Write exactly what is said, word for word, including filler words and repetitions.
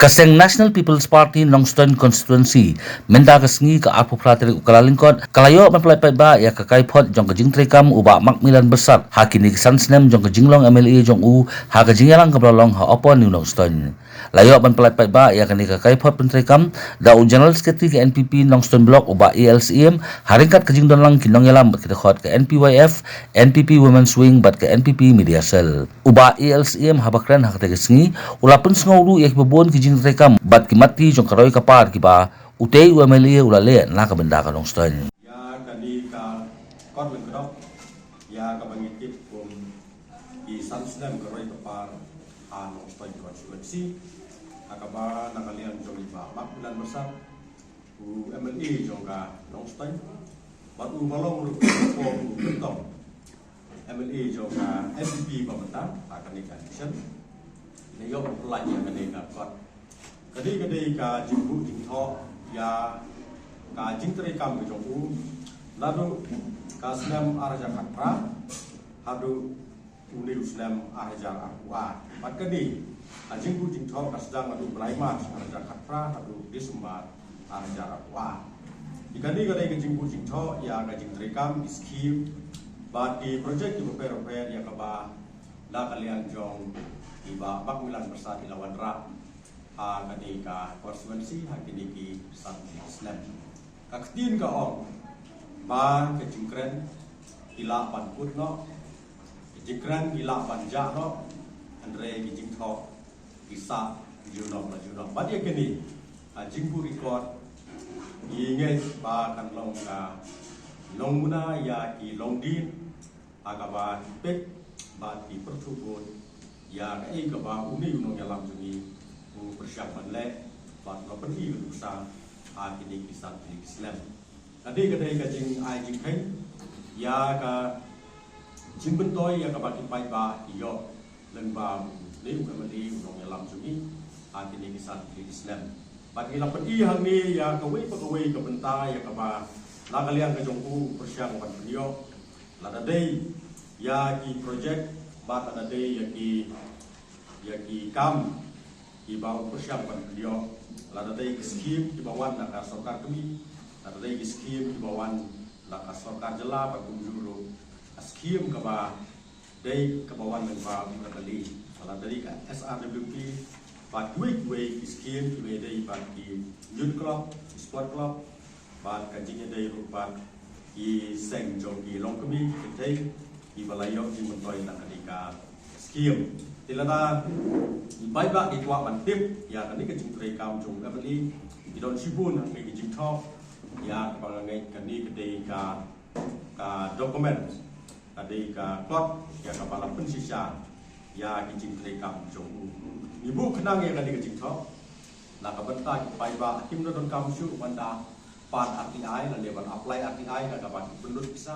Ka seng National People's Party Nongstoiñ Constituency, mynta ka sngi ka arphew phra tarik u Kyllalyngkot, ka la ïoh ban pyllait paidbah ïa ka kaiphod jong ka jingtreikam u Bah Macmillan Byrsat ha kine ki san snem jong ka jinglong M L A jong u, ha ka jingïalang kaba la long ha Upper New Nongstoiñ. La ïoh ban pyllait paidbah ïa kane ka kaiphod pyntreikam da u General Secretary ka N P P Nongstoiñ Block u Bah A L Syiem, ha ryngkat ka jingdon lang ki nongïalam bad ki dkhot ka N P Y F, N P P Women's Wing bad ka N P P Media Cell. U Bah A L Syiem haba kren ha katei ka sngi, u la pynsngew ruh ïa kiba bun ki jingtreikam bad ki matti jong ka roi ka par kiba utei u M L A u la leh na ka bynta ka Nongstoiñ. Ïa kane ka kot lyngkdong, ïa kaba ngi tip kum ki san snem ka roi ka par ha Nongstoiñ constituency, ha kaba na ka liang jong i Bah Macmillan Byrsat, u M L A jong ka Nongstoiñ, bad u ba long ruh u kyntong M L A jong ka N P P ba mynta ha kane ka election. Ngi ïoh ban pyllait ïa kane ka kot. Ka dei, ka dei ka jingbuh jingthoh ïa ka jingtreikam ka jong u naduh ka snem ar hajar khatphra haduh une u snem ar hajar arphew ar. Bad ka dei ka jingbuh jingthoh ka sdang naduh bnai March ar hajar khatphra haduh December ar hajar arphew ar. Ïa kane ka dei ka jingbuh jingthoh ïa ka jingtreikam, ki skhim bad ki projek kiba pher bapher ïa kaba na ka liang jong i Bah Macmillan Byrsat i la wanrah ha kane ka constituency ha kine ki san snem. Ka ktien ka ong ba ka jingkren ki lah ban kut noh, ka jingkren ki lah ban jah noh, hynrei ki jingthoh ki sah junom la junom. Bad ïa kane ka jingbuh record ngi ngeit ba kan long ka nongmuna ïa ki longdien ha kaba ki peit bad ki pyrthuh bud ïa kaei kaba une u nongïalam jong ngi u pyrshang ban leh bad u la pyni ka nuksa ha kine ki san tylli ki snem. Ka dei, ka dei ka jingai jingkheiñ ïa ka jingmyntoi ïa kaba ki paidbah ki ïoh lyngba une u M L A u nongïalam jong ngi ha kine ki san tylli ki snem. Bad ngi la pyni hangne ïa kawei pa kawei ka bynta ïa kaba na ka liang ka jong u u pyrshang ban pynïoh, lada dei ïa ki projek bad lada dei ïa ki, ïa ki kam kiba u pyrshang ban pynïoh, lada dei ki skhim kiba wan na ka sorkar kmie, lada dei ki skhim kiba wan na ka sorkar jylla bad kumjuh ruh ka skhim kaba dei kaba wan lyngba u M L A, lada dei ka S R W P bad kiwei kiwei ki skhim kiba dei bad ki youth club, ki sport club, bad ka jingïadei ruh bad ki seng jong ki longkmie ki kynthei kiba la ïoh jingmyntoi na kane ka skhim. Te lada i paidbah ki kwah ban tip ïa kane ka jingtreikam jong u M L A, ki don shibun ha kane ka jingthoh. Ïa kaba nga ngeit kane ka dei ka, ka document, ka dei ka kot ïa kaba la pynshisha ïa ki jingtreikam jong u. Ngi buh khnang ïa kane ka jingthoh na ka bynta ki paidbah, kim da donkam shuh ban da pan R T I lane ban apply R T I na kaba ki pynlut pisa.